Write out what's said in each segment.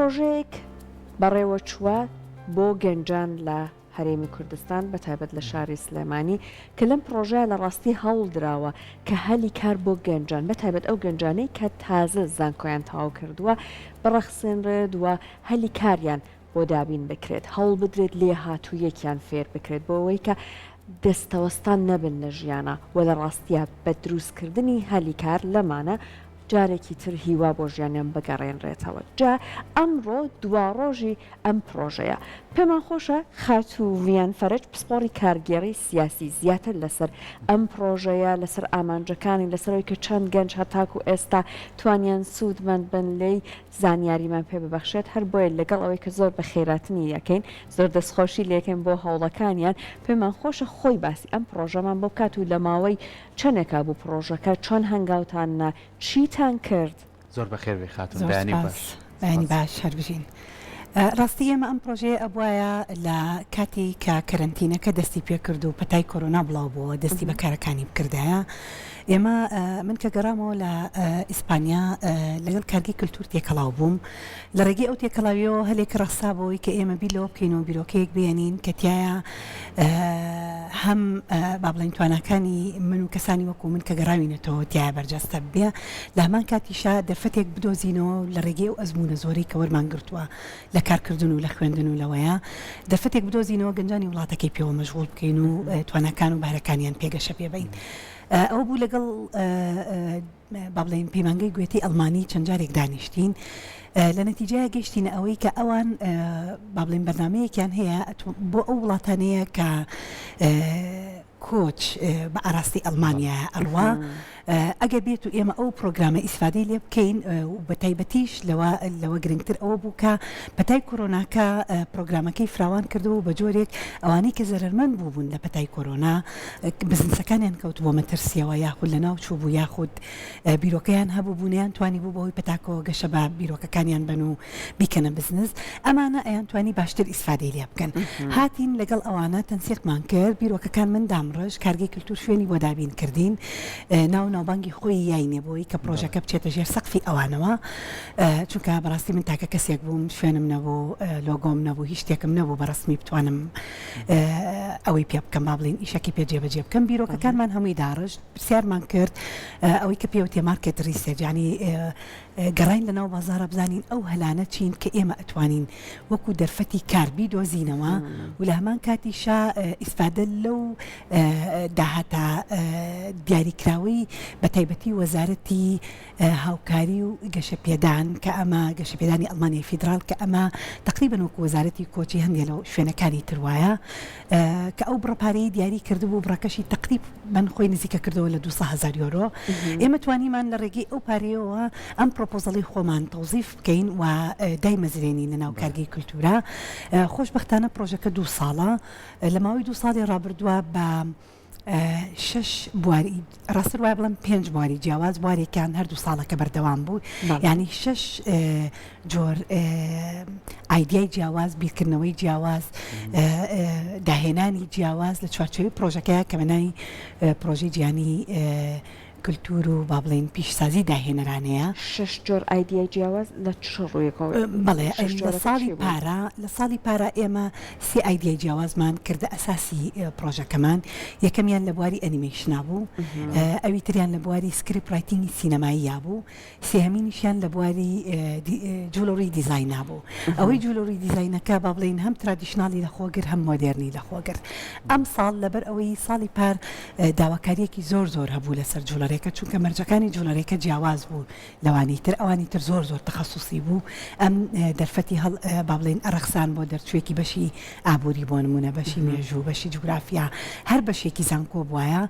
پڕۆژەیەک بەڕێوەچووە بۆ گەنجان لە هەرێمی کوردستان بە تایبەت لە شاری سلێمانی کە لەم پڕۆژەیە لە ڕاستی هەوڵ دراوە کە هەلی کار بۆ گەنجان بە تایبەت ئەو گەنجانەی کە تازە زانکۆیان تەواو کردووە بڕەخسێنرێت و هەلی کاریان بۆ دابین بکرێت، هەوڵ بدرێت لێهاتوویەکیان فێر بکرێت بۆ ئەوەی کە دەستەوەستان نەبن لە ژیانا و لە ڕاستیا بە دروستکردنی هەلی کار لەمانە جارێکی تر هیوا بۆ ژیانیان بگەڕێنرێتەوە. جا ئەمڕۆ دواڕۆژی ئەم پڕۆژەیە. پێمان خۆشە خاتوو ڤیان فەرەج پسپۆڕی کارگێڕی سیاسی زیاتر لەسەر ئەم پڕۆژەیە، لەسەر ئامانجەکانی، لەسەر ئەوەی کە چەند گەنج هەتاکو ئێستا توانیان سوودمەند بن لێی زانیاریمان پێ ببەخشێت، هەر بۆیە لەگەڵ ئەوەی کە زۆر بەخێراتنی ئەکەین، زۆر دەستخۆشی لێکەین بۆ هەوڵەکانیان، پێمان خۆشە خۆی باسی ئەم پڕۆژەمان بۆ بکات و لە ماوەی چەنێکا بوو پڕۆژەکە، چۆن هەنگاوتان نا، چیتان کرد؟ زۆر بەخێر بێی خاتوون، زۆر بەیانی سپاس، باش. بەیانی سپاس. باش، هەر بژین. ڕاستی ئێمە ئەم پڕۆژەیە ئەبوایە لە کاتی کە کەرەنتینەکە دەستی پێکرد و پەتای کۆرۆنا بڵاو بۆوە دەستی بە کارەکانی بکردایە. ئێمە من کە گەڕامەوە لە ئیسپانیا لەگەڵ کارگەی کلتور تێکەڵاو بووم لە ڕێگەی ئەو تێکەڵاویەوە هەلێک ڕەخسا بۆی کە ئێمە بیر لەوە بکەینەوە بیرۆکەیەک بێنین کە تایە هەم با بڵێین تواناکانی من و کەسانی وەکو من کە گەڕاوینەتەوە تایە بەرجەستە بێ لە هەمان کاتیشا دەرفەتێک بدۆزینەوە لە ڕێگەی ئەو ئەزموونە زۆرەی کە وەرمان گرتووە لە کارکردن و لە خوێندن و لەوەیە دەرفەتێک بدۆزینەوە گەنجانی وڵاتەکەی پێوە مەشغوڵ بکەین و تواناکان و بەهرەکانیان پێ گەشە پێ بەین. ئەوە بوو لەگەڵ با بڵێین پەیمانگەی گوێتەی ئەڵمانی چەند جارێک دانیشتین لە نەتیجەیا گەیشتینە ئەوەی کە ئەوان با بڵێین بەرنامەیەکیان هەیە بۆ ئەو وڵاتانەیە کە کۆچ بە ئاراستەی ئەڵمانیایە ئەڕوا ئەگەر بێت و ئێمە ئەو پرۆگرامە ئیسفادەی لێ بکەین و بە تایبەتیش لەوە لەوە گرنگتر ئەوە بوو کە پەتای کۆرۆناکە پرۆگرامەکەی فراوان کردەوە و بە جۆرێک ئەوانەی کە زەرەرمەند بووبوون لە پەتای کۆرۆنا بزنسەکانیان کەوتبووە مەترسیەوە یاخود لەناو چووبوو یاخود بیرۆکەیان هەبوو بوو نەیانتوانی بوو بەهۆی پەتاکەوە گەشە بە بیرۆکەکانیان بەن و بیکەنە بزنس ئەمانە ئەیانتوانی باشتر ئیسفادەی لێ بکەن هاتین لەگەڵ ئەوانە تەنسیقمان کرد بیرۆکەکان من دامڕشت کارگەی کلتور شوێنی بۆ دابین کردین ناو ناوبانگی خۆی یاینێ بۆی کە پرۆژەکە بچێتە ژێر سەقفی ئەوانەوە چونکە بەڕاستی من تاکە کەسێک بووم شوێنم نەبوو لۆگۆم نەبوو هیچ شتێکم نەبوو بە ڕەسمی بتوانم ئەوەی پێ بکەم با بڵێین ئیشەکەی پێ جێبەجێ بکەم بیرۆکەکانمان هەمووی داڕشت پرسیارمان کرد ئەوەی کە پێوتێ market research یانی گەڕاین لەناو بازاڕا بزانین ئەو هەلانە چین کە ئێمە ئەتوانین وەکو دەرفەتی کار بیدۆزینەوە و لە هەمان کاتیشا ئیسفادە لەو داهاتە دیاریکراوەی بە تایبەتی وەزارەتی هاوکاری و گەشەپێدان کە ئەمە گەشەپێدانی ئەڵمانیای فیدراڵ کە ئەمە تەقریبەن وەکو وەزارەتی کۆچی هەندێ لە شوێنەکانی تر وایە کە ئەو بڕە پارەی دیاری کردبوو بڕەکەشی تەقریبەن خۆی نزیکە کردەوە لە 200 هەزار یۆرۆ ئێمە توانیمان لە ڕێگەی ئەو پارەیەوە ئەم proposal ی خۆمان تەوزیف بکەین و دایمەزرێنین لە ناو کارگەی کولتوورە خۆشبەختانە پرۆژەکە دوو ساڵە لە ماوەی دوو ساڵی ڕابردووە بە شەش بواری ڕاستتر وایە بڵێم پێنج بواری جیاواز بوارێکیان هەردوو ساڵەکە بەردەوام بوو یعنی شەش جۆر ئایدیای جیاواز بیرکردنەوەی جیاواز داهێنانی جیاواز لە چوارچێوەی پرۆژەکەیە کە بە ناوی پرۆژەی جیهانی کلتور و با بڵێین پیشسازی داهێنەرانەیە. شەش جۆر ئایدیای جیاواز لە چ ڕوویەکەوە؟ بەڵێ شەش لە جۆرەکە ساڵی چی بوون؟ پارا لە ساڵی پارا ئێمە سێ ئایدیای جیاوازمان کردە ئەساسی پڕۆژەکەمان، یەکەمیان لە بواری ئەنیمەیشنا بوو، ئەوی تریان لە بواری script writing ی سینەماییا بوو، سێهەمینیشیان لە بواری jewelry design ا بوو. ئەوەی jewelry design ەکە با بڵێین هەم traditional ی لە خۆ گرت هەم مۆدێرنی لە خۆ گرت. ئەمساڵ لەبەر ئەوەی ساڵی پار داواکارییەکی زۆر زۆر هەبوو لەسەر jewelry ەکە چونکە مەرجەکانی jewelry ەکە جیاواز بوو لەوانی تر ئەوانی تر زۆر زۆر تەخەسوسی بوو ئەم دەرفەتی هەڵ با بڵێین ئەڕەخسان بۆ دەرچوویەکی بەشی ئابووری بۆ نموونە بەشی مێژوو بەشی جوگرافیا هەر بەشێکی زانکۆ بوایە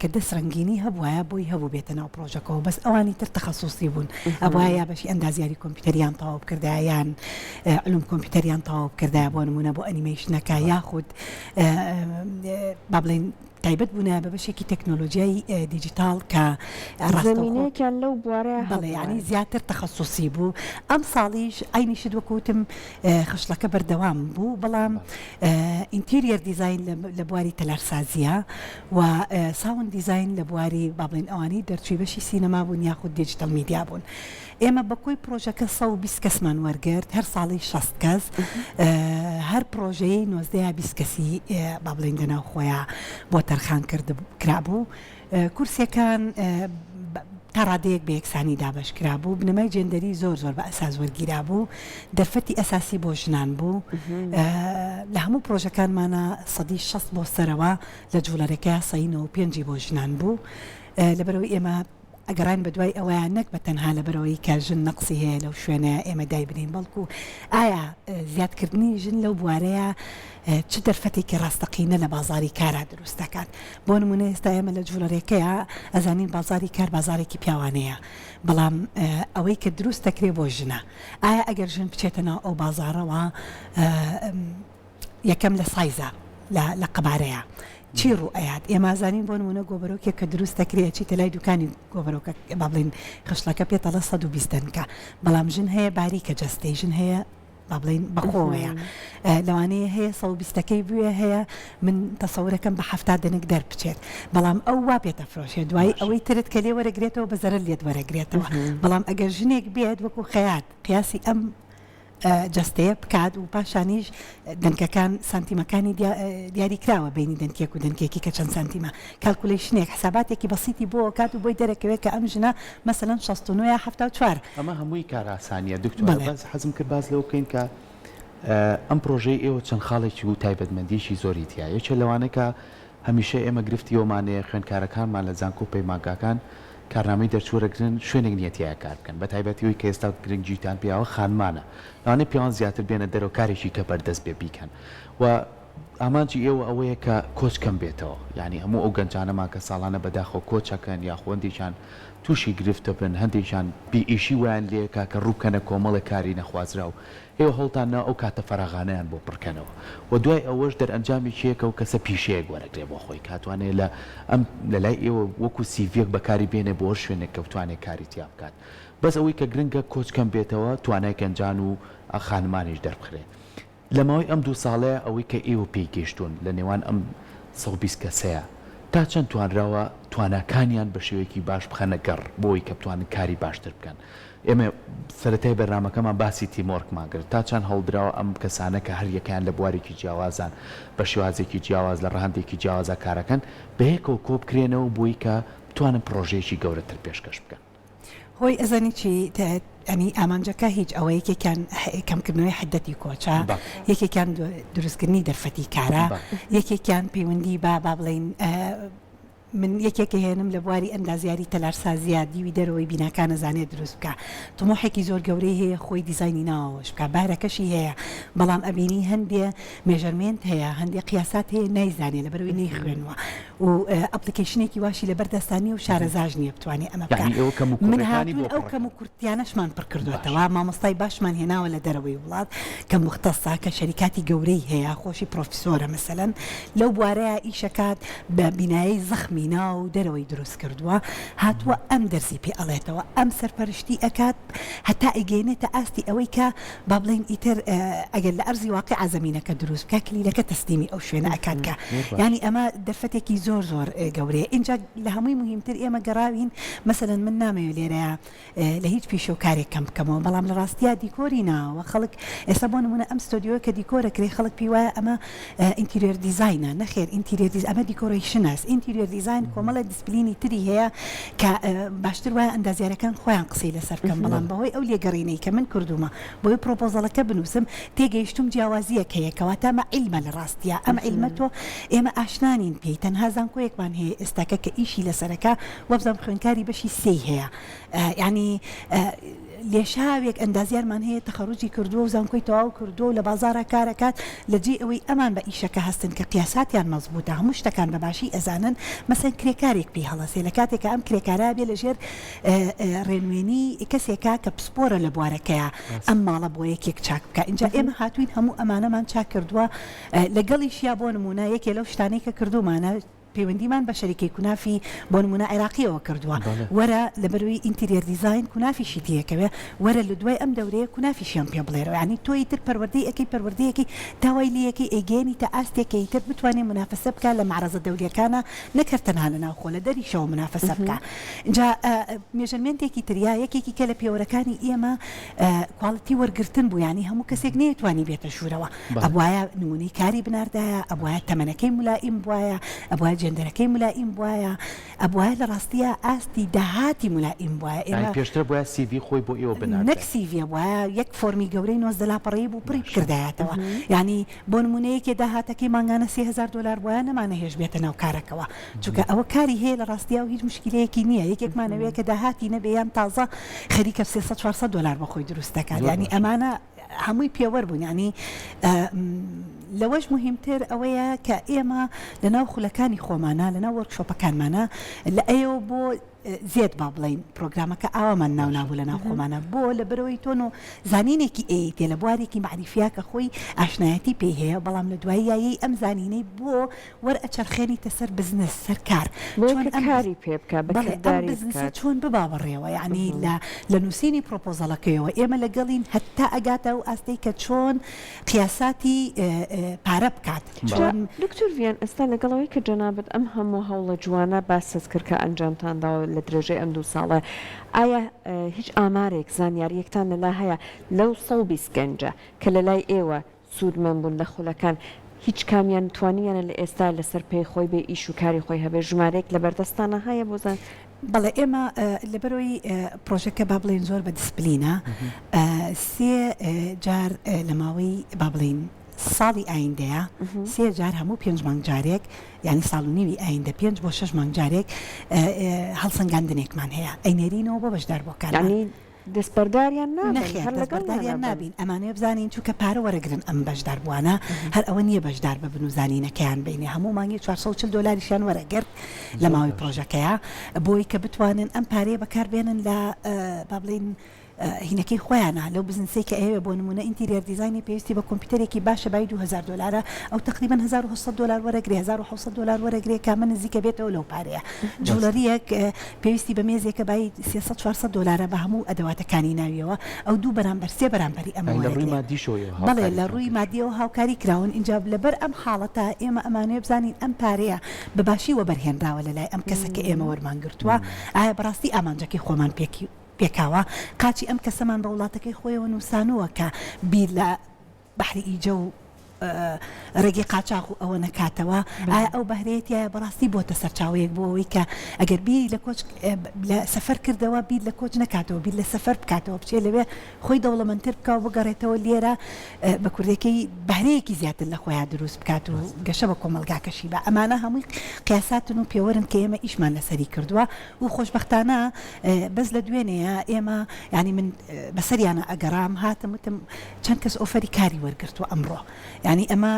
کە دەست ڕەنگینی هەبوایە بۆی هەبوو بێتە ناو پڕۆژەکەوە بەس ئەوانی تر تەخەسوسی بوون ئەبوایە یا بەشی ئەندازیاری کۆمپیوتەریان تەواو بکردایە یان علوم کۆمپیوتەریان تەواو بکردایە بۆ نموونە بۆ ئەنیمەیشنەکە یاخود با بڵێین تایبەت بوونایە بە بەشێکی تەکنۆلۆژیای دیجیتاڵ کە ڕاستەوخۆ زەمینەیەکیان لەو بوارەیا بەڵێ یانی هەبووایە. زیاتر تەخەسوسی بوو ئەمساڵیش عەینی شت وەکو وتم خشڵەکە بەردەوام بوو بەڵام interior design لە بواری تەلارسازیە و sound design لە بواری با بڵێین ئەوانەی دەرچووی بەشی سینەما بوون یاخود digital media بوون. ئێمە بە کۆی پرۆژەکە 120 کەسمان وەرگرت هەر ساڵی 60 کەس هەر پرۆژەیەی 19 یا 20 کەسی با بڵێین لەناو خۆیا بۆ تەرخان کرد کرابوو. کورسیەکان تا ڕادەیەک بە یەکسانی دابەش کرابوو، بنەمای جێندەری زۆر زۆر بە ئەساس وەرگیرابوو، دەرفەتی ئەساسی بۆ ژنان بوو، لە هەموو پرۆژەکانمانا سەدی 60 بۆ سەرەوە لە جوڵەرەکەیا سەی 95 ی بۆ ژنان بوو، لەبەرئەوەی ئێمە ئەگەڕاین بەدوای ئەوەیا نەک بە تەنها لەبەرئەوەی کە ژن نەقسی هەیە لەو شوێنەیا ئێمە دایبنێین بەڵکو ئایا زیادکردنی ژن لەو بوارەیا چ دەرفەتێکی ڕاستەقینە لە بازاڕی کارا دروست دەکات بۆ نمونە ئێستا ئێمە لە جوڵەرێکەیا ئەزانین بازاڕی کار بازاڕێکی پیاوانەیە بەڵام ئەوەی کە دروست دەکرێت بۆ ژنە ئایا ئەگەر ژن بچێتە ناو ئەو بازاڕەوە یەکەم لە سایزە لە لە قەبارەیە چی ڕوو ئەیات ئێمە ئەزانین بۆ نمونە گۆبەرۆکێک کە دروست دەکرێ ئەچیتە لای دوکانی گۆبەرۆکە با بڵێین خشڵەکە پێت ئەڵێ 120 دەنکە بەڵام ژن هەیە باریکە جەستەی ژن هەیە با بڵێین بەخۆوەیە لەوانەیە هەیە 120ەکەی بوێ هەیە من تەسەورەکەم بە 70 دەنک دەربچێت بەڵام ئەو وا پێتەفرۆشێ دوایی ئەوەی ترت کە لێ وەرەگرێتەوە بە زەرەر لێت وەرەگرێتەوە بەڵام ئەگەر ژنێک بێت وەکو خەیات قیاسی ئەم جەستەیە بکات و پاشانیش دەنکەکان سانتیمەکانی دیاری کراوە بینی دەنکێک و دەنکێکی کە چەند سانتیمە calculation ێک حساباتێکی بەسیتی بۆ کات و بۆی دەرەکەوێت کە ئەم ژنە مەسەلەن 69 یا 74. ئەمە هەمووی کارئاسانیە دکتۆر بەس حەزم کرد باس لەوە بکەین کە ئەم پرۆژەی ئێوە چەند خاڵێکی و تایبەتمەندیەکی زۆری تیا یەکێ لەوانە کە هەمیشە ئێمە گرفتی ئەومان هەیە خوێندکارەکانمان لە زانکۆ و پەیمانگاکان کارنامەی دەرچوو وەرەگرن شوێنێک نییە تیایا کار بکەن بەتایبەتی ئەوەی کە ئێستا گرنگیتان پێیاوە خانمانە لەوانەیە پیاوان زیاتر بێنە دەرەوە کارێکی کە بەردەست بێ بیکەن و ئامانجی ئێوە ئەوەیە کە کۆچ کەم بێتەوە یانی هەموو ئەو گەنجانەمان کە ساڵانە بەداخەوە کۆچ ئەکەن یاخۆ هەندێکیان تووشی گرفت دەبن هەندێکیان بێ ئیشی وایان لێکا کە ڕوو بکەنە کۆمەڵێک کاری نەخوازراو ئێوە هەوڵتان نا ئەو کاتە فەراغانەیان بۆ پڕ کەنەوە و دوای ئەوەش دەرئەنجامێکی هەیە کە ئەو کەسە پیشەیەک وەرەگرێ بۆ خۆی کە ئەتوانێ لە ئەم لە لای ئێوە وەکو سیڤیەک بەکاری بێنێ بۆ هەر شوێنێک کە بتوانێ کاری تیا بکات بەس ئەوەی کە گرنگە کۆچ کەم بێتەوە توانای گەنجان و خانمانیش دەربخرێ. لە ماوەی ئەم دوو ساڵەیا ئەوەی کە ئێوە پێی گەیشتوون لە نێوان ئەم 120 کەسەیا تا چەند توانراوە تواناکانیان بە شێوەیەکی باش بخەنە گەڕ بۆ ئەوەی کە بتوانن کاری باشتر بکەن؟ ئێمە سەرەتای بەرنامەکەمان باسی teamwork مان کرد تا چەند هەوڵدراوە ئەم کەسانە کە هەر یەکەیان لە بوارێکی جیاوازان بە شێوازێکی جیاواز لە ڕەهەندێکی جیاوازا کارەکەن بەیەکەوە کۆبکرێنەوە بۆی کە بتوانن پڕۆژەیەکی گەورەتر پێشکەش بکەن؟ هۆی ئەزانی چی ئەنی ئامانجەکە هیچ ئەوە یەکێکیان کەمکردنەوەی حدەتی کۆچە یەکێکیان دروستکردنی دەرفەتی کارە یەکێکیان پەیوەندی با با بڵین من یەکێک هێنم لە بواری ئەندازیاری تەلارسازیە دیوی دەرەوەی بیناکانە زانێت دروست بکە تموحێکی زۆر گەورەی هەیە خۆی دیزاینی ناوەوەش بکە بارەکەشی هەیە بەڵام ئەبینی هەندێ measurement هەیە هەندێ قیاسات هەیە نایزانێ لەبەرەوەی نەیخوێنوە و application ێکی واشی لەبەر دەستا نیە و شارەزاش نیە بتوانێ ئەمە بکا یانی ئێوە کەم و من کوڕیەکانی هاتووین بۆ ئەو پڕ کەم ئەکەن. و کورتیانەشمان پڕ باش. کردۆتەوە مامۆستای باشمان هێناوە لە دەرەوەی وڵات کە موختەسە کە شەریکاتی گەورەی هەیە خۆشی پرۆفیسۆرە مەسەلەن لەو بوارەیا ئیشەکات بە بینایەی زەخمی ناو و دەرەوەی دروست کردووە هاتووە ئەم دەرسی پێ ئەڵێتەوە ئەم سەرپەرشتی ئەکات هەتا ئەیگەیەنێتە ئاستی ئەوەی کە با بڵێین ئیتر ئەگەر لە ئەرزی واقیعا زەمینەکە دروست بکا کلیلەکە تەسلیمی ئەو شوێنە ئەکات کە یانی ئەمە دەرفەتێکی زۆر زۆر گەورەیە ئینجا لە هەمووی موهیمتر ئێمە گەڕاوین مەسەلەن من نامەوێ لێرەیا لە هیچ پیشە و کارێک کەم بکەمەوە بەڵام لە ڕاستیا دیکۆری ناوە خەڵک ئێستا بۆ نمونە ئەم ستۆدیۆیە کە دیکۆرە کرێ خەڵک پێی وایە ئەمە interior design ە نەخێر interior des ئەمە decoration ە interior design کۆمەڵێک دیسپلینی تری هەیە کە باشتر وایە ئەندازیارەکان خۆیان قسەی لەسەر بکەن بەڵام بەهۆی ئەو لێگەڕینەی کە من کردوومە بۆی proposal ەکە بنووسم تێگەیشتوم جیاوازییەک هەیە کەواتە ئەمە عیلمە لە ڕاستیا ئەم عیلمە تۆ ئێمە ئاشنا نین پێی تەنها زانکۆیەکمان هەیە ئێستاکە کە ئیشی لەسەرەکە وابزانم خوێندکاری بەشی سێی هەیە یانی لێشاوێک ئەندازیارمان هەیە تەخەروجی کردووە و زانکۆی تەواو کردووە و لە بازاڕا کار ئەکات لە جێی ئەوەی ئەمان بە ئیشەکە هەستن کە قیاساتیان مەزبووتە هەموو شتەکان بە باشی ئەزانن مەسەن کرێکارێک پێی هەڵەسێ لە کاتێکا ئەم کرێکارە ئەبێ لە ژێر ڕێنوێنی کەسێکا کە پسپۆرە لە بوارەکەیا ئەم ماڵە بۆ یەکێک چاک بکا ئینجا ئێمە هاتووین هەموو ئەمانەمان چاک کردووە لەگەڵیشیا بۆ نموونە یەکێ لەو شتانەی کە کردوومانە. پەیوەندیمان بە شەریکەی کونافی بۆ نموونە عێراقیەوە کردووە وەرە لەبەرەوەی interior design کونافیشی تێکەوێ وەرە لە دوای ئەم دەورەیە کونافیشیان پێ بڵێرەوە یانی تۆ ئیتر پەروەردەی ئەکەی پەروەردەیەکەی تا وای لێیەکەی ئەیگەیەنیتە ئاستێک کە ئیتر بتوانێ مونافەسە بکا لە مەعرەزە دەولیەکانا نەک هەر تەنها لە ناوخۆ لە دەریشەوە مونافەسە بکا ئینجا measurement ێکی تر یا یەکێکی کە لە پێوەرەکانی ئێمە quality وەرگرتن بوو یانی هەموو کەسێک نەیەتوانی بێتە ژوورەوە ئەبوایە نمونەی کاری بناردایە ئەبوایە تەمەنەکەی مولائیم بوایە ئەبوایە جێندەرەکەی مولائیم بوایە ئەبوایە لە ڕاستیا ئاستی داهاتی مولائیم بوایە ئێمە یانی پێشتر بوایە CV خۆی بۆ ئێوە بناردایە. نەک CV ئەبوایە یەک فۆرمی گەورەی 19 لاپەڕەیی بوو پڕی بکردایەتەوە یانی بۆ نمونە یەکێ داهاتەکەی مانگانە 3000 دۆلار بوایە نەمانەهێشت بێتە ناو کارەکەوە چونکە ئەوە کاری هەیە لە ڕاستیا و هیچ موشکیلەیەکی نییە یەکێکمان ئەوێ کە داهاتی نەبێ یان تازە خەریکە 300 400 دۆلار بۆ خۆی دروست دەکات یانی ئەمانە هەمووی پێوەر بوون یانی لەوەش موهیمتر ئەوەیە کە ئێمە لەناو خولەکانی خۆمانە لەناو workshop ەکانمانە لە A ەوە بۆ Z با بڵێین پرۆگرامەکە ئاوامان ناونابوو لەناو خۆمانە بۆ لەبەرەوەی تۆن و زانینێکی ئەیتێ لە بوارێکی مەعریفیا کە خۆی ئاشنایەتی پێی هەیە بەڵام لە دواییە یەی ئەم زانینەی بۆ وەرئەچەرخێنیتە سەر بزنس سەر کار بۆ چۆن کە کاری پێ بکا بە بەڵێ ئەم کرداری بزنسە بکات. چۆن ببا بەڕێوە یەعنی لە لە نووسینی proposal ەکەیەوە ئێمە لەگەڵین هەتا ئەگاتە ئەو ئاستەی کە چۆن قیاساتی پارە بکات جا چۆن. دکتۆر ڤیان ئێستا لەگەڵ ئەوەی کە جەنابت ئەم هەموو هەوڵە جوانە باست کرد کە ئەنجامتان داوە لە درێژەی ئەم دوو ساڵە ئایا هیچ ئامارێک زانیارییەکتان لەلا هەیە لەو 120 گەنجە کە لەلای ئێوە سوودمەند بوون لە خولەکان، هیچ کامیان توانیویانە لە ئێستا لەسەر پێی خۆی بێ ئیش و کاری خۆی هەبێ، ژمارەیەک لەبەردەستانا هەیە بۆ زان. بەڵێ ئێمە لەبەرئەوەی پڕۆژەکە با بڵێین زۆر بە دیسپلینە سێ جار لە ماوەی با بڵێین ساڵی ئایندەیە سێ جار هەموو پێنج مانگ جارێک یانی ساڵ و نیوی ئایندە پێنج بۆ شەش مانگ جارێک هەڵسەنگاندنێکمان هەیە ئەینێرینەوە بۆ بەشداربووەکانمان. دەستبەرداریان نابن نەخێر هەر لەگەڵیان دەستبەرداریان ئەبن. نابین ئەمانەوێ بزانین چونکە پارە وەرەگرن ئەم بەشداربووانە هەر ئەوە نییە بەشدار ببن و زانینەکەیان بینێ هەموو مانگێ 440 دۆلاریشیان وەرەگرت لە زۆر ماوەی باشە. پڕۆژەکەیا بۆی کە بتوانن ئەم پارەیە بەکار بێنن لە با بڵێین هینەکەی خۆیانا لەو بزنسەی کە ئەیەوێ بۆ نموونە interior design ی پێویستی بە کۆمپیوتەرێکی باشە بای 2000 دۆلارە ئەو تەقریبەن 1800 دۆلار وەرەگرێ 1700 دۆلار وەرەگرێ کامە نزیکە بێتەوە لەو پارەیە ڕاستە. jewelry یەک پێویستی بە مێزێکە بایی 300 400 دۆلارە بە هەموو ئەدەواتەکانی ناویەوە ئەو دوو بەرامبەر سێ بەرامبەری ئەمە یانی لە ڕووی وەرەگرێ. مادیشەوە ئێوە بەڵێ لە هاوکاریتان ڕووی کردوون. مادیەوە هاوکاری کراون ئینجا لەبەر ئەم حاڵەتە ئێمە ئەمانەوێ بزانین ئەم پارەیە بە باشی وەبەرهێنراوە لە لای ئەم کەسە کە ئێمە وەرمان گرتووە ئایا بەڕاستی ئامانجەکەی خۆمان پێکی پێکاوە قاچی ئەم کەسەمان بە وڵاتەکەی خۆیەوە نووسانووە کە بیر لە بەحری ئیجە و ڕێگەی قاچاخ و ئەوە نەکاتەوە، ئایا ئەو بەهرەیە تیایە بەڕاستی بۆتە سەرچاوەیەک بۆ ئەوەی کە ئەگەر بیری لە کۆچ لە سەفەر کردەوە بیر لە کۆچ نەکاتەوە بیر لە سەفەر بکاتەوە بچێ لەوێ خۆی دەوڵەمەندتر بکا و بگەڕێتەوە لێرە بە کوردەکەی بەهرەیەکی زیاتر لە خۆیان دروست بکات و گەشە بە کۆمەڵگاکەشی بە ئەمانە هەمووی قیاساتن و پێوەرن کە ئێمە ئیشمان لەسەری کردووە و خۆشبەختانە بەس لە دوێنێیە ئێمە یانی من بەسەریانە ئەگەڕام هاتم وتم چەند کەس offer ی کاری وەرگرتووە ئەمڕۆ یانی ئەمە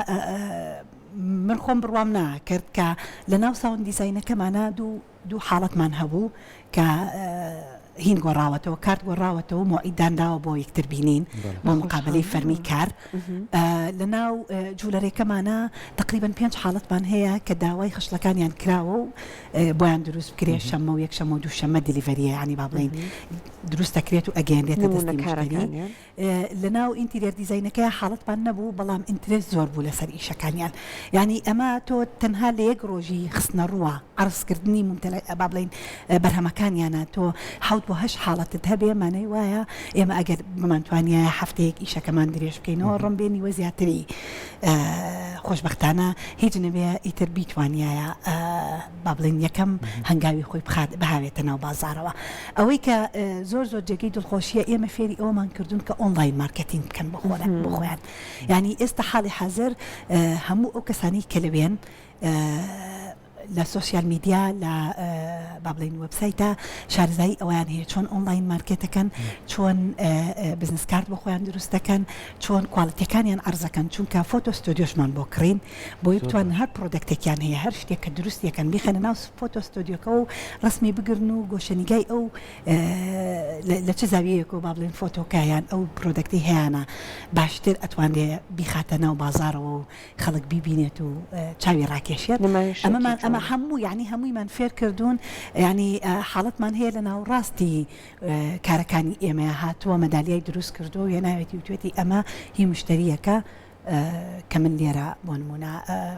من خۆم بڕوام ناکرد کە لە ناو sound design ەکەمانە دوو دوو حاڵەتمان هەبوو کە هین گۆڕاوەتەوە کارت گۆڕاوەتەوە مۆعید دانراوە بۆ یەکتر بینین بۆ مقابلەی فەرمی کار لە ناو jewelry ەکەمانە تقریبا پێنج حاڵەتمان هەیە کە داوای خشڵەکانیان کراوە و بۆیان دروست بکرێ شەممە و یەکشەممە و دووشەممە delivery یە یانی با بڵێین دروست دەکرێت و ئەگەیەنرێتە دەستی موشتەری. لەناو interior design ەکەیا حاڵەتمان نەبوو بەڵام interest زۆر بوو لەسەر ئیشەکانیان یانی ئەمە تۆ تەنها لە یەک ڕۆژی خستنەڕووە عەرزکردنی مومتەلە با بڵێین بەرهەمەکانیانە تۆ حەوت بۆ هەشت حاڵەتت هەبێ مانای وایە ئێمە ئەگەر بمانتوانیایە هەفتەیەک ئیشەکەمان درێژ بکەینەوە ڕەنبێ نیوە زیاتری خۆشبەختانە هیچ نەبێ ئیتر بیتوانیایە با بڵێین یەکەم هەنگاوی خۆی بخات بهاوێتە ناو بازاڕەوە. ئەوەی کە زۆر زۆر جێگەی دڵخۆشیە ئێمە فێری ئەوەمان کردوون کە online marketing بکەن بۆ خۆیان یانی ئێستا حاڵی حازر هەموو ئەو کەسانی کە لەوێن لە social media لە با بڵێین وێبسایتە شارەزایی ئەویان هەیە چۆن online market ەکەن چۆن business card بۆ خۆیان دروست دەکەن چۆن quality ەکانیان عەرزەکەن چونکە photo studio شمان بۆ کڕین بۆی بتوانن هەر product ێکیان هەیە هەر شتێک کە دروست یەکەن بیخەنە ناو photo studio کە و ڕسمی بگرن و گۆشەنیگای ئەو لە چ زاویەیەکەوە با بڵێن فۆتۆکە یان ئەو product ی هەیانە باشتر ئەتوانرێ بیخاتە ناو بازاڕەوە و خەڵک بیبینێت و چاوی ڕاکێشێت. نمایشێکی ئەمەمان جوان. ئەمە هەموو یانی هەموویمان فێر کردوون یانی حاڵەتمان هەیە لە ناوەڕاستی کارەکانی ئێمەیا هاتووە مەدالیای دروست کردووە و هێناوێتی وتوێتی ئەمە هی مشتەریەکە کە من لێرە بۆ نمونە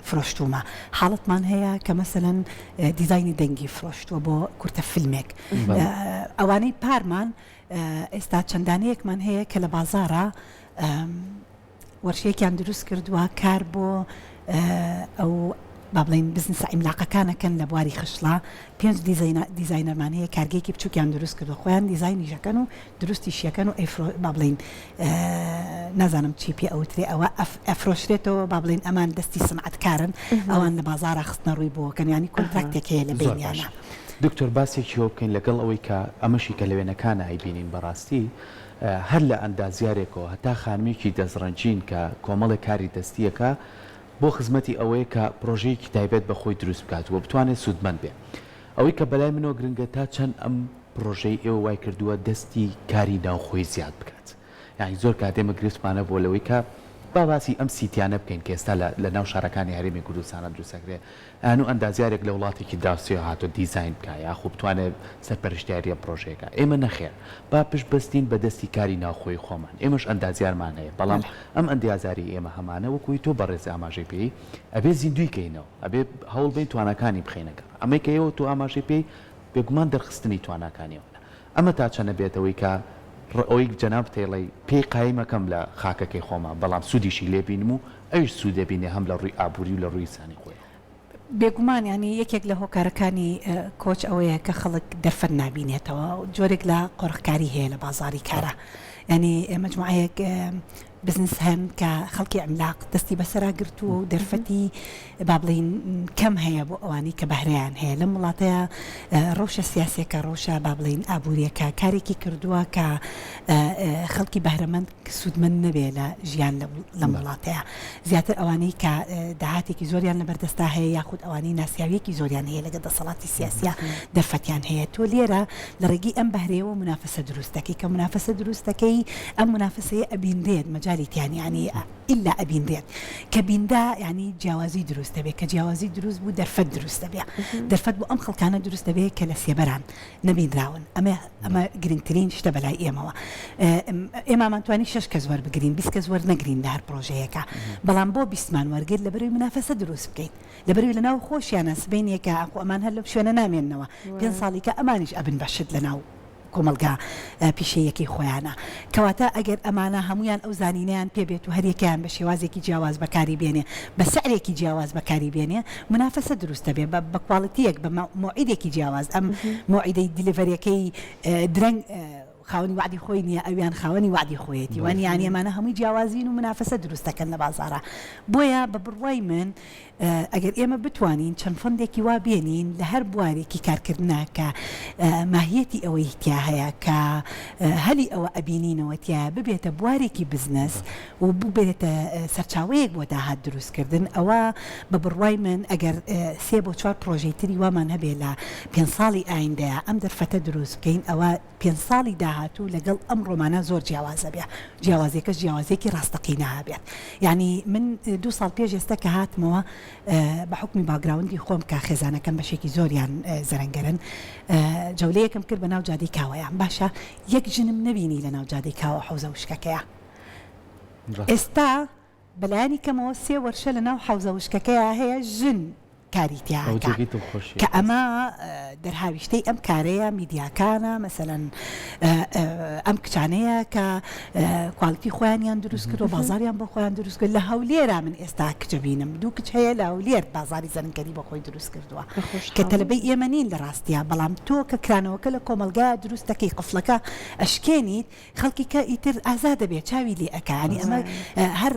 فرۆشتوومە حاڵەتمان هەیە کە مەسەلەن دیزاینی دەنگی فرۆشتووە بۆ کورتە فیلمێک ئەوانەی پارمان ئێستا چەندانەیەکمان هەیە کە لە بازاڕا وەرشەیەکیان دروست کردووە کار بۆ ئەو با بڵێین بزنسە عیملاقەکان ئەکەن لە بواری خشڵە پێنج دیزاینەرمان هەیە کارگەیەکی بچووکیان دروست کردووە خۆیان دیزاینیش ئەکەن و دروستیشی ئەکەن و ئەیفرۆ با بڵێین نازانم چی پێ ئەوترێ ئەوە ئەفرۆشرێتەوە با بڵێین ئەمان دەستی سنعەتکارن ئەوان لە بازاڕا خستنە ڕووی بۆ ئەکەن یانی کۆنتراکتێک هەیە لە زۆر باشە بەینیانا. دکتۆر باسێکی ئەوە بکەین لەگەڵ ئەوەی کە ئەمەشی کە لە وێنەکانا ئەیبینین بەڕاستی هەر لە ئەندازیارێکەوە هەتا خانمێکی دەستڕەنگین کە کۆمەڵێک کاری دەستی ئەکا بۆ خزمەتی ئەوەیە کە پرۆژەیەکی تایبەت بە خۆی دروست بکات و بتوانێت سوودمەند بێ. ئەوەی کە بەلای منەوە گرنگە تا چەند ئەم پرۆژەی ئێوە وای کردووە دەستی کاری ناوخۆی زیاد بکات. یانی زۆر کات ئێمە گرفتمان هەبووە لەوەی کە با باسی ئەم سیتیانە بکەین کە ئێستا لە لە ناو شارەکانی هەرێمی کوردستانا دروست ئەکرێ ئەنوو ئەندازیارێک لە وڵاتێکی دراوسێوە هاتووە دیزاین بکا یاخو بتوانێ سەرپەرشتیاری ئەم پرۆژەیە کا ئێمە نەخێر با پشت بەستین بە دەستی کاری ناوخۆی خۆمان ئێمەش ئەندازیارمان هەیە بەڵام ئەم ئەندیازاری ئێمە هەمانە وەکوی تۆ بەڕێز ئاماژەی پێی ئەبێ زیندووی کەینەوە ئەبێ هەوڵ بەین تواناکانی بخەینە گەڕ ئەمەی کە ئێوە تۆ ئاماژەی پێی بێگومان دەرخستنی تواناکانی ئەوانە ئەمە تا چەنە بێتەوەی کە ڕ ئەوەی جەنابت ئەیڵێی پێی قایمەکەم لە خاکەکەی خۆما بەڵام سوودیشی لێ بینم و ئەویش سوود ئەبینێ هەم لە ڕووی ئابووری و لە ڕووی ئینسانی خۆیەوە. بێگومان یانی یەکێک لە هۆکارەکانی کۆچ ئەوەیە کە خەڵک دەرفەت نابینێتەوە جۆرێک لە قۆرخکاری هەیە لە بازاڕی کارا یانی مەجموعەیەک بزنس هەن کە خەڵکی عیملاق دەستی بەسەرا گرتووە و دەرفەتی با بڵێین کەم هەیە بۆ ئەوانەی کە بەهرەیان هەیە لەم وڵاتەیە ڕەوشە سیاسیەکە ڕەوشە با بڵێین ئابووریەکە کارێکی کردووە کە خەڵکی بەهرەمەند سوودمەند نەبێ لە ژیان لەم وڵاتەیە زیاتر ئەوانەی کە داهاتێکی زۆریان لەبەردەستا هەیە یاخود ئەوانەی ناسیاویەکی زۆریان هەیە لەگەڵ دەسەڵاتی سیاسیا دەرفەتیان هەیە تۆ لێرە لە ڕێگەی ئەم بەهرەیەوە مونافەسە دروست دەکەی کە مونافەسە دروست دەکەی ئەم مونافەسەیە ئەبینرێت مەجالی تیا نیە یانی ئیلا ئەبینرێت کە بینرا یانی جیاوازی دروست دەبێت کە جیاوازی دروست بوو دەرفەت دروست دەبێت دەرفەت بۆ ئەم خەڵکانە دروست دەبێت کە لە سێبەران نەبینراون ئەمە ئەمە گرنگترین شتە بەلای ئێمەوە ئێمامان توانی شش کەس وەربگرین 20 کەس وەرنەگرین لە هەر پرۆژەیەکە بەڵام بۆ بیستمان وەرگر لەبەرەوەی منافەسە دروست بکەین لەبەرەوەی لەناو خۆشیانە سبەینێکە ئەخۆ ئەمان هەر لەو شوێنە نامێننەوە پێنج ساڵیکە ئەمانیش ئەبن بە شت لەناو کۆمەڵگا پیشەییەکەی خۆیانە. کەواتە ئەگەر ئەمانە هەموویان ئەو زانینەیان پێ بێت و هەریەکەیان بە شێوازێکی جیاواز بەکاری بێنێ، بە سعرێکی جیاواز بەکاری بێنێ، مونافەسە دروست دەبێ بە بە quality یەک، بە مەوعیدێکی جیاواز، ئەم مەوعیدەی delivery ەکەی درەنگ خاوەنی وەعدی خۆی نییە، ئەویان خاوەنی وەعدی خۆیەتی. وانیە؟ یانی ئەمانە هەمووی جیاوازین و مونافەسە دروست دەکەن لە بازاڕا. بۆیە بە بڕوای من ئەگەر ئێمە بتوانین چەند fund ێکی وا بێنین لە هەر بوارێکی کارکردنا کە ماهیەتی ئەوەی تیا هەیە کە هەلی ئەوە ئەبینینەوە تیایە ببێتە بوارێکی بزنس و ببێتە سەرچاوەیەک بۆ داهات دروستکردن ئەوە بە بڕوای من ئەگەر سێ بۆ چوار پڕۆژەی تری وامان هەبێ لە پێنج ساڵی ئایندەیا ئەم دەرفەتە دروست بکەین ئەوە پێنج ساڵی داهاتوو لەگەڵ ئەمڕۆمانا زۆر جیاواز ئەبێ، جیاوازیەکەش جیاوازیەکی ڕاستەقینە ئەبێت. یانی من دوو ساڵ پێش ئێستا کە هاتمەوە بە حوکمی background ی خۆم کە خێزانەکەم بەشێکی زۆریان زەرەنگەرن جەولەیەکم کرد بە ناو جادەی کاوەیا باشە یەک ژنم نەبینی لە ناو جادەی کاوە حەوزە وشکەکەیا ئێستا بەلایەنی کەمەوە سێ وەرشە لە ناو حەوزە وشکەکەیا هەیە ژن کاری تیا ئەوە ئەکا جێگەی دڵخۆشیە کە بەس. ئەمە دەرهاویشتەی ئەم کارەیە میدیاکانە مەسەلەن ئەم کچانەیە کە quality خۆیانیان دروست کردوە بازاریان بۆ خۆیان دروست کرد لە هەولێرا من ئێستا کچ ئەبینم دوو کچ هەیە لە هەولێر بازاری زەرنگەری بۆ خۆی دروست کردوە بە کە خۆشحاڵی. تەلەبەی ئێمە نین لە ڕاستیا بەڵام تۆ کە کرانەوەکە لە کۆمەڵگایا دروست دەکەی قفڵەکە ئەشکێنیت خەڵکی کە ئیتر ئازاد ئەبێ چاوی لێ ئەکا یانی ئەمە هەر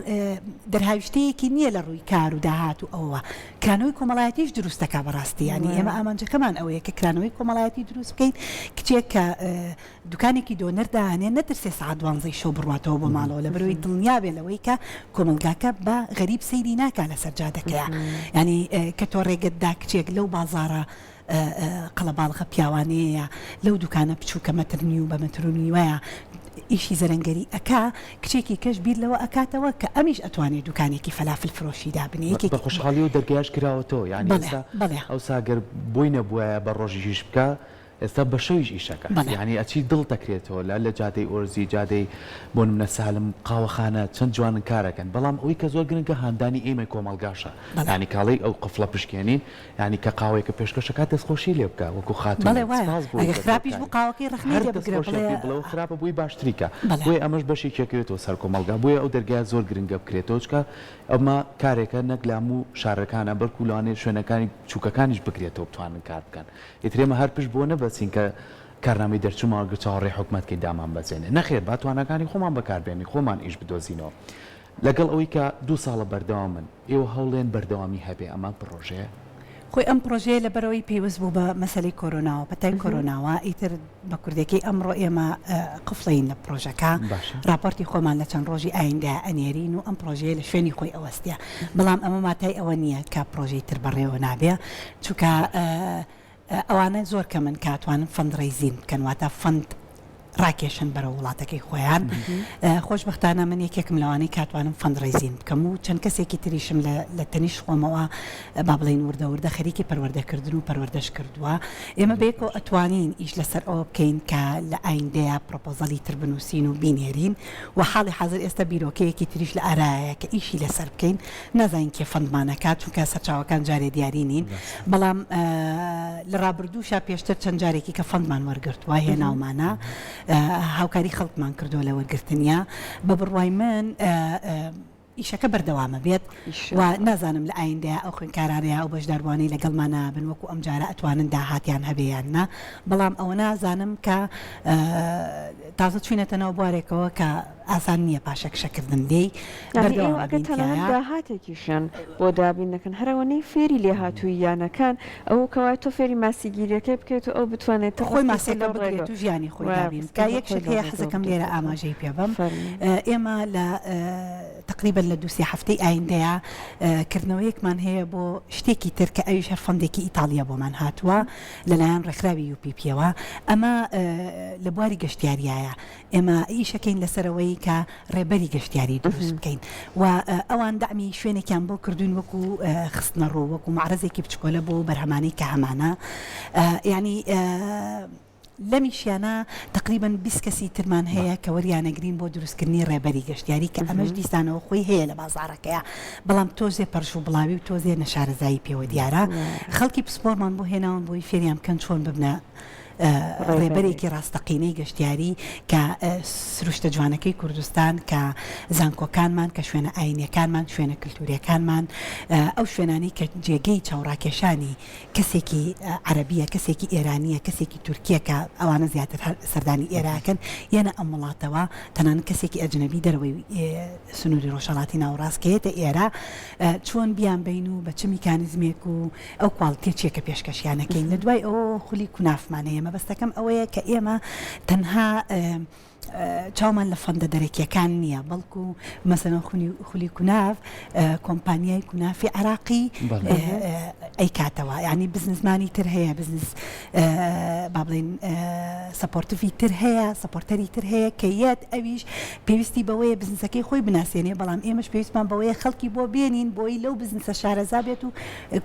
دەرهاویشتەیەکی نییە لە ڕووی کار و داهات و ئەوەوە کرانەوەی کۆمەڵایەتیش دروست دەکا بەڕاستی یانی ئێمە ئامانجەکەمان ئەوەیە کە کرانەوەی کۆمەڵایەتی دروست بکەین کچێک کە دوکانێکی دۆنەر دانێ نەترسێ سەعات دوانزەی شەو بڕواتەوە بۆ ماڵەوە لەبەرئەوەی دڵنیا بێ لەوەی کە کۆمەڵگاکە بە غەریب سەیری ناکا لەسەر جادەکەیا یانی کە تۆ ڕێگەت دا کچێک لەو بازاڕە قەڵەباڵغە پیاوانەیەیە لەو دوکانە بچووکە مەتر نیو بە مەتر و نیوەیە. ئیشی زەرەنگەری ئەکا، کچێکی کەش بیر لەوە ئەکاتەوە کە ئەمیش ئەتوانێ دوکانێکی فەلافل فرۆشی دابنێ، یەکێکی. بە خۆشحاڵیەوە دەرگایش کراوەتەوە، یانی ئێستا ئەوسا گەر بۆی نەبوایە بە ڕۆژیش ئیش بکا، ئێستا بە شەویش ئیش ئەکات، یانی ئەچی دڵت ئەکرێتەوە لە لە جادەی ئۆرزی، جادەی بۆ نمونە سالم، قاوەخانە چەند جوانن کار ئەکەن، بەڵام ئەوەی کە زۆر گرنگە هاندانی ئێمەی کۆمەڵگاشە، یانی کاڵێی ئەو قفڵە پشکێنین، یانی کە قاوەیەکە پێشکەش ئەکات دەستخۆشی لێ بکە وەکو خاتوونێک سپاس بۆ ئەگەر خراپیش بوو قاوەکەی ڕەخنەی لێ بگرە بڵێ بڵێ خراپە بۆی باشتری کە بۆیە ئەمەش بەشێکی ئەکەوێتەوە سەر کۆمەڵگا بۆیە ئەو دەرگایە زۆر گرنگە بکرێتەوە چونکە ئەمە کارێکە نەک لە هەموو شارەکانە بەلکو لەوانەیە شوێنەکانی بچووکەکانیش بکرێتەوە بتوانن کار بکەن ئیتر ئێمە هەر پشت بەوە نەبەستین کە کارنامەی دەرچوومان وەرگرت چاوەڕێی حکومەت کەین دامانبەزێنێ نەخێر با تواناکانی خۆمان بەکاربێنین خۆمان ئیش بدۆزینەوە لەگەڵ ئەوەی کە دوو ساڵە بەردەوامن ئێوە هەوڵێن بەردەوامی هەبێ ئەمە پڕۆژەیە؟ خۆی ئەم پڕۆژەیە لەبەرئەوەی پەیوەست بوو بە مەسەلەی کۆرۆناوە، پەتای کۆرۆناوە، ئیتر بە کوردیەکەی ئەمڕۆ ئێمە قفڵین لە پڕۆژەکە، ڕاپۆرتی خۆمان لە چەند ڕۆژی ئایندە ئەنێرین و ئەم پڕۆژەیە لە شوێنی خۆی ئەوەستێ، بەڵام ئەمە ماتای ئەوە نییە کە پڕۆژەی تر بەڕێوە نابێ، چونکە ئەوانە زۆر کەمن کە ئەتوانن fundraising بکەن واتە fund ڕاکێشن بەرەو وڵاتەکەی خۆیان خۆشبەختانە من یەکێکم لەوانەی کاتوانم fundraising بکەم و چەند کەسێکی تریشم لە تەنیشت خۆمەوە با بڵێین وردە وردە خەریکی پەروەردەکردن و پەروەردەش کردووە ئێمە بەیەکەوە ئەتوانین ئیش لەسەر ئەوە بکەین کە لە ئایندەیە proposal ی تر بنووسین و بینێرین و حاڵی حازر ئێستا بیرۆکەیەکی تریش لە ئارایە کە ئیشی لەسەر بکەین نازانین کێ fund مان ئەکات چونکە سەرچاوەکان جارێ دیاری نین بەڵام لە ڕابردووشا پێشتر چەند جارێکی کە fund مان وەرگرتووە هێناومانە هاوکاری خەڵکمان کردووە لە وەرگرتنیا بە بڕوای من ئیشەکە بەردەوامە بێت و نازانم لە ئایندەیا ئەو خوێندکارانە یا ئەو بەشداربووانەی لەگەڵمانا بن وەکو ئەم جارە ئەتوانن داهاتیان هەبێ یان نا بەڵام ئەوە نازانم کە تازە چوینەتە ناو بوارێکەوە کە ئاسان نییە پاشەکشەکردن لێی، یانی بەردەوام ئێوە ئەگەر ئەبین تەنانەت تیایا. داهاتێکیشیان بۆ دابین نەکەن هەر ئەوەنەی فێری لێهاتووییانەکان ئەوە کەوایە تۆ فێری ماسیگیریەکەی بکەیت و ئەو بتوانێت خۆی ڕزقی خۆی ماسیەکە لەو ڕێگە بگرێت و ژیانی خۆی وایە دابین ڕزقی بکا. یەک خۆی شت لەو هەیە ڕێگەوە حەزەکەم لێرە بدۆزێتەوە. ئاماژەی پێ بەم فەرموو. ئێمە لە تەقریبەن لە دوو سێ هەفتەی ئایندەیا کردنەوەیەکمان هەیە بۆ شتێکی تر کە ئەویش هەر fund ێکی ئیتاڵیە بۆمان هاتووە لەلایەن ڕێکخراوی UPP یەوە ئەمە لە بواری گەشتیاریایە ئێمە ئیشەکەین لەسەرەوەی کە ڕێبەری گەشتیاری دروست بکەین و ئەوان دەعمی شوێنێکیان بۆ کردوین وەکو خستنەڕوو وەکو مەعرەزێکی بچکۆلە بۆ بەرهەمانەی کە هەمانە یانی لەمیشیانە تەقریبەن 20 کەسی ترمان هەیە کە وەریانەگرین بۆ دروستکردنی ڕێبەری گەشتیاری کە ئەمەش دیسانەوە خۆی هەیە لە بازاڕەکەیە بەڵام تۆزێ پەرش و بڵاوی و تۆزێ نەشارەزایی پێوە دیارە خەڵکی پسپۆرمان بۆ هێناون بۆی فێریان بکەن چۆن ببنە ڕێبەرێکی ڕاستەقینەی گەشتیاری کە سروشتە جوانەکەی کوردستان، کە زانکۆکانمان، کە شوێنە ئاینیەکانمان، شوێنە کلتوریەکانمان، ئەو شوێنانەی کە جێگەی چاوڕاکێشانی کەسێکی عەرەبیە، کەسێکی ئێرانیە، کەسێکی تورکیە کە ئەوانە زیاتر هەر سەردانی ئێرە ئەکەن یەنە ئەم وڵاتەوە، تەنانەت کەسێکی ئەجنەبی دەرەوەی سنوری ڕۆژهەڵاتی ناوەڕاست کە یەتە ئێرە چۆن بیانبەین و بە چ میکانیزمێک و ئەو quality ە چیە کە پێشکەشیان ئەکەین لە دوای ئەوەوە خولی کونافمان هەیە مەبەستەکەم ئەوەیە کە ئێمە تەنها چاومان لە fund ە دەرەکیەکان نییە بەڵکو مەسەلەن خولی کوناف کۆمپانیای کونافی عراقی ئەیکاتەوە ینی بزنسمانی تر هەیە بزنس با بڵێین supportive ی تر هەیە supporter ی تر هەیە کە یەت ئەویش پێویستی بەوەیە بزنسەکەی خۆی بناسێنێ بەڵام ئێمەش پێویستمان بەوەیە خەڵکی بۆ بێنین بۆی لەو بزنسە شارەزا بێت و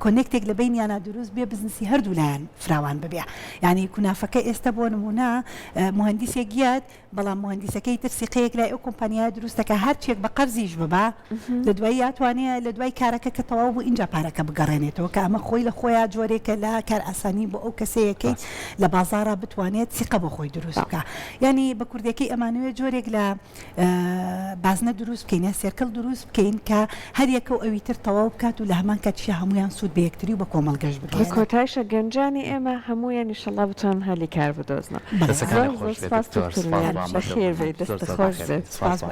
connect ێک لە بەینیانا دروست بێ بزنسی هەردوو لایان فراوان ببێ یانی کونافەکە ئێستە بۆ نموونە موهەندیسێک یەت بەڵام موهەندیسەکەی تر سیقەیەک لای ئەو کۆمپانیایە دروست دەکا هەرچیەک بە قەرزیش ببا لە دوایی ئەتوانێ لە دوای کارەکە کە تەواو بوو ئینجا پارەکە بگەڕێنێتەوە کە ئەمە خۆی لە خۆیا جۆرێکە لە کارئاسانی بۆ ئەو کەسەیەکەی لە بازاڕا بتوانێت سیقە بۆ خۆی دروست بکا یانی بە کوردیەکەی ئەمانەوێ جۆرێک لە بازنە دروست بکەین یا circle دروست بکەین کە هەر یەکە و ئەوی تر تەواو بکات و لە هەمان کاتیشا هەموویان سوود بە یەکتری و بە کۆمەڵگەش لە بگەیەنن. کۆتایشا گەنجانی ئێمە هەموویان ئیشەڵا بتوانن هەلی کار بدۆزنەوە. دەستەکانت زۆر خۆش زۆر بێت سپاس دکتۆر دکتۆر سپاس ویان بۆ بەخێر ئامادەبوونت بێی زۆر دەستت زۆر خۆش بەخێر بێت. بێی سپاس سپاس بۆ.